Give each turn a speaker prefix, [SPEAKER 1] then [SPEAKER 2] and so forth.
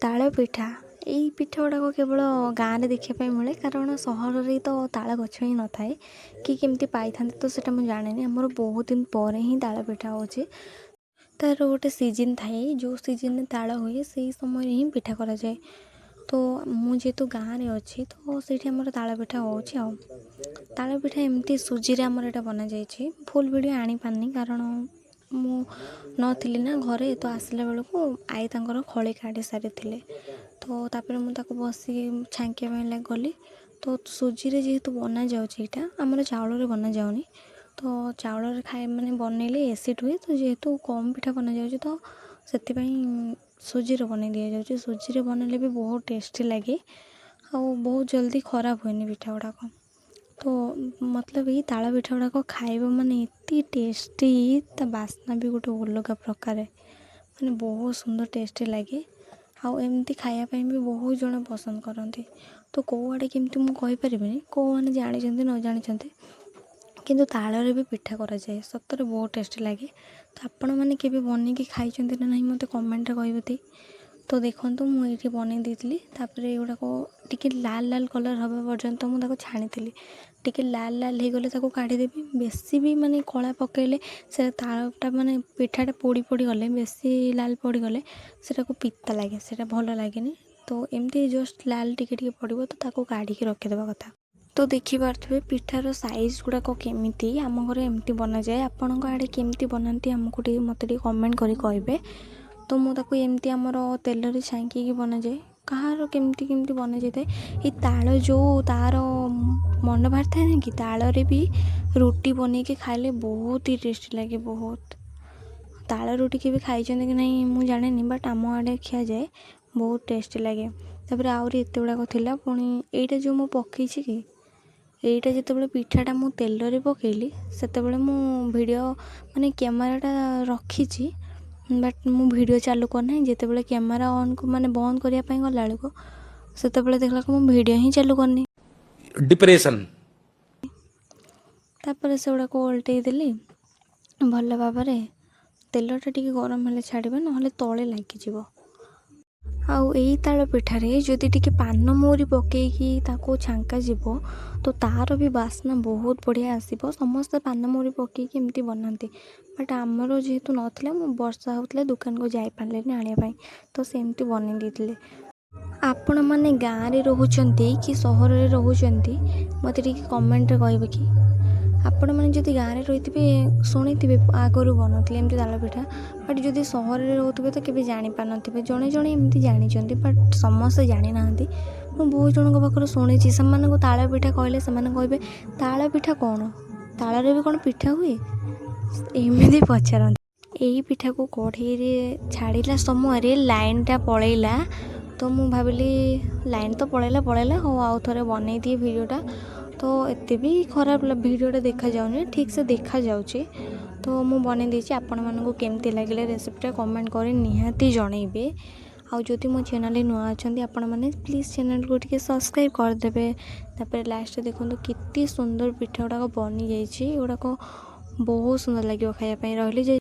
[SPEAKER 1] ତାଳ ପିଠା, ଏଇ ପିଠା ଗୁଡ଼ାକ କେବଳ ଗାଁରେ ଦେଖିବା ପାଇଁ ମିଳେ, କାରଣ ସହରରେ ତ ତାଳ ଗଛ ହିଁ ନଥାଏ କି କେମିତି ପାଇଥାନ୍ତି ତ ସେଇଟା ମୁଁ ଜାଣିନି। ଆମର ବହୁତ ଦିନ ପରେ ହିଁ ତାଳ ପିଠା ହେଉଛି। ତା'ର ଗୋଟେ ସିଜିନ୍ ଥାଏ, ଯେଉଁ ସିଜିନ୍ରେ ତାଳ ହୁଏ ସେଇ ସମୟରେ ହିଁ ପିଠା କରାଯାଏ। ତ ମୁଁ ଯେହେତୁ ଗାଁରେ ଅଛି, ତ ସେଇଠି ଆମର ତାଳ ପିଠା ହେଉଛି। ଆଉ ତାଳ ପିଠା ଏମିତି ସୁଜିରେ ଆମର ଏଇଟା ବନାଯାଇଛି। ଫୁଲ୍ ଭିଡ଼ିଓ ଆଣିପାରିନି, କାରଣ ମୁଁ ନଥିଲି ନା ଘରେ। ତ ଆସିଲା ବେଳକୁ ଆଈ ତାଙ୍କର ଖଳି କାଢ଼ି ସାରିଥିଲେ। ତ ତାପରେ ମୁଁ ତାକୁ ବସିକି ଛାଙ୍କିବା ପାଇଁ ଲାଗି ଗଲି। ତ ସୁଜିରେ ଯେହେତୁ ବନାଯାଉଛି, ଏଇଟା ଆମର ଚାଉଳରେ ବନାଯାଉନି। ତ ଚାଉଳରେ ଖାଇ ମାନେ ବନେଇଲେ ଏସିଡ଼୍ ହୁଏ। ତ ଯେହେତୁ କମ୍ ପିଠା ବନାଯାଉଛି, ତ ସେଥିପାଇଁ ସୁଜିରେ ବନେଇ ଦିଆଯାଉଛି। ସୁଜିରେ ବନେଇଲେ ବି ବହୁତ ଟେଷ୍ଟି ଲାଗେ ଆଉ ବହୁତ ଜଲ୍ଦି ଖରାପ ହୁଏନି ପିଠା ଗୁଡ଼ାକ। ତ ମତଲବ ଏଇ ତାଳ ପିଠା ଗୁଡ଼ାକ ଖାଇବ ମାନେ ଏତେ ଟେଷ୍ଟି, ତା ବାସ୍ନା ବି ଗୋଟେ ଅଲଗା ପ୍ରକାର, ମାନେ ବହୁତ ସୁନ୍ଦର ଟେଷ୍ଟି ଲାଗେ। ଆଉ ଏମିତି ଖାଇବା ପାଇଁ ବି ବହୁତ ଜଣ ପସନ୍ଦ କରନ୍ତି। ତ କେଉଁ ଆଡ଼େ କେମିତି ମୁଁ କହିପାରିବିନି, କେଉଁମାନେ ଜାଣିଛନ୍ତି ନ ଜାଣିଛନ୍ତି, କିନ୍ତୁ ତାଳରେ ବି ପିଠା କରାଯାଏ। ସତରେ ବହୁତ ଟେଷ୍ଟି ଲାଗେ। ତ ଆପଣମାନେ କେବେ ବନେଇକି ଖାଇଛନ୍ତି ନା ନାହିଁ, ମୋତେ କମେଣ୍ଟରେ କହିବେ। ତ ଦେଖନ୍ତୁ, ମୁଁ ଏଇଠି ବନେଇ ଦେଇଥିଲି। ତାପରେ ଏଗୁଡ଼ାକ ଟିକେ ଲାଲ ଲାଲ କଲର୍ ହେବା ପର୍ଯ୍ୟନ୍ତ ମୁଁ ତାକୁ ଛାଣିଥିଲି। ଟିକେ ଲାଲ ଲାଲ ହେଇଗଲେ ତାକୁ କାଢ଼ିଦେବି। ବେଶୀ ବି ମାନେ କଳା ପକାଇଲେ ସେ ତାଳଟା ମାନେ ପିଠାଟା ପୋଡ଼ି ପୋଡ଼ି ଗଲେ, ବେଶୀ ଲାଲ ପଡ଼ିଗଲେ ସେଟାକୁ ପିତା ଲାଗେ, ସେଇଟା ଭଲ ଲାଗେନି। ତ ଏମିତି ଜଷ୍ଟ ଲାଲ ଟିକେ ଟିକେ ପଡ଼ିବ, ତ ତାକୁ କାଢ଼ିକି ରଖିଦେବା କଥା। ତ ଦେଖିପାରୁଥିବେ ପିଠାର ସାଇଜ୍ ଗୁଡ଼ାକ କେମିତି। ଆମ ଘରେ ଏମିତି ବନାଯାଏ, ଆପଣଙ୍କ ଆଡ଼େ କେମିତି ବନାନ୍ତି, ଆମକୁ ଟିକେ ମୋତେ ଟିକେ କମେଣ୍ଟ କରି କହିବେ। ତ ମୁଁ ତାକୁ ଏମିତି ଆମର ତେଲରେ ଛାଙ୍କିକି ବନାଯାଏ, କାହାର କେମିତି କେମିତି ବନାଯାଇଥାଏ। ଏଇ ତାଳ ଯେଉଁ ତା'ର ମଣ୍ଡ ବାହାରିଥାଏ ନା କି, ତାଳରେ ବି ରୁଟି ବନେଇକି ଖାଇଲେ ବହୁତ ହି ଟେଷ୍ଟି ଲାଗେ ବହୁତ। ତାଳ ରୁଟି କେବେ ଖାଇଛନ୍ତି କି ନାହିଁ ମୁଁ ଜାଣିନି, ବଟ୍ ଆମ ଆଡ଼େ ଖିଆଯାଏ, ବହୁତ ଟେଷ୍ଟି ଲାଗେ। ତାପରେ ଆହୁରି ଏତେ ଗୁଡ଼ାକ ଥିଲା। ପୁଣି ଏଇଟା ଯେଉଁ ମୁଁ ପକେଇଛି କି, ଏଇଟା ଯେତେବେଳେ ପିଠାଟା ମୁଁ ତେଲରେ ପକେଇଲି, ସେତେବେଳେ ମୁଁ ଭିଡ଼ିଓ ମାନେ କ୍ୟାମେରାଟା ରଖିଛି, ବଟ୍ ମୁଁ ଭିଡ଼ିଓ ଚାଲୁ କରିନାହିଁ। ଯେତେବେଳେ କ୍ୟାମେରା ଅନ୍ ମାନେ ବନ୍ଦ କରିବା ପାଇଁ ଗଲାବେଳକୁ, ସେତେବେଳେ ଦେଖିଲାକୁ ମୁଁ ଭିଡ଼ିଓ ହିଁ ଚାଲୁ କରିନି।
[SPEAKER 2] डिप्रेशन।
[SPEAKER 1] ତାପରେ ସେଗୁଡ଼ାକୁ ଓଲଟେଇ ଦେଲି ଭଲ ଭାବରେ। ତେଲଟା ଟିକେ ଗରମ ହେଲେ ଛାଡ଼ିବେ, ନହେଲେ ତଳେ ଲାଗିଯିବ। ଆଉ ଏଇ ତାଳ ପିଠାରେ ଯଦି ଟିକେ ପାନ ମହୁରି ପକେଇକି ତାକୁ ଛାଙ୍କା ଯିବ, ତ ତା'ର ବି ବାସ୍ନା ବହୁତ ବଢ଼ିଆ ଆସିବ। ସମସ୍ତେ ପାନ ମହୁରି ପକେଇକି ଏମିତି ବନାନ୍ତି, ବଟ୍ ଆମର ଯେହେତୁ ନଥିଲା, ମୁଁ ବର୍ଷା ହେଉଥିଲା, ଦୋକାନକୁ ଯାଇପାରିଲିନି ଆଣିବା ପାଇଁ, ତ ସେମିତି ବନେଇ ଦେଇଥିଲେ। ଆପଣମାନେ ଗାଁରେ ରହୁଛନ୍ତି କି ସହରରେ ରହୁଛନ୍ତି, ମୋତେ ଟିକେ କମେଣ୍ଟରେ କହିବେ କି। ଆପଣମାନେ ଯଦି ଗାଁରେ ରହିଥିବେ, ଶୁଣିଥିବେ ଆଗରୁ ବନଉଥିଲେ ଏମିତି ତାଳ ପିଠା। ବଟ୍ ଯଦି ସହରରେ ରହୁଥିବେ, ତ କେବେ ଜାଣିପାରୁନଥିବେ। ଜଣେ ଜଣେ ଏମିତି ଜାଣିଛନ୍ତି, ବଟ୍ ସମସ୍ତେ ଜାଣିନାହାନ୍ତି। ମୁଁ ବହୁତ ଜଣଙ୍କ ପାଖରୁ ଶୁଣିଛି, ସେମାନଙ୍କୁ ତାଳ ପିଠା କହିଲେ ସେମାନେ କହିବେ, "ତାଳ ପିଠା କ'ଣ? ତାଳରେ ବି କ'ଣ ପିଠା ହୁଏ?" ଏମିତି ପଚାରନ୍ତି। ଏଇ ପିଠାକୁ କଢ଼େଇରେ ଛାଡ଼ିଲା ସମୟରେ ଲାଇନ୍ଟା ପଳେଇଲା। ତ ମୁଁ ଭାବିଲି, ଲାଇନ୍ ତ ପଳେଇଲା ପଳେଇଲା, ହଉ ଆଉ ଥରେ ବନେଇ ଦିଏ ଭିଡ଼ିଓଟା। ତ ଏତେ ବି ଖରାପ ଭିଡ଼ିଓଟା ଦେଖାଯାଉନି, ଠିକ୍ ସେ ଦେଖାଯାଉଛି। ତ ମୁଁ ବନେଇ ଦେଇଛି। ଆପଣମାନଙ୍କୁ କେମିତି ଲାଗିଲା ରେସିପିଟା, କମେଣ୍ଟ କରି ନିହାତି ଜଣେଇବେ। ଆଉ ଯଦି ମୋ ଚ୍ୟାନେଲ୍ରେ ନୂଆ ଅଛନ୍ତି ଆପଣମାନେ, ପ୍ଲିଜ୍ ଚ୍ୟାନେଲ୍କୁ ଟିକେ ସବସ୍କ୍ରାଇବ୍ କରିଦେବେ। ତାପରେ ଲାଷ୍ଟରେ ଦେଖନ୍ତୁ, କେତେ ସୁନ୍ଦର ପିଠା ଗୁଡ଼ାକ ବନିଯାଇଛି। ଏଗୁଡ଼ାକ ବହୁତ ସୁନ୍ଦର ଲାଗିବ ଖାଇବା ପାଇଁ। ରହିଲି ଯେ।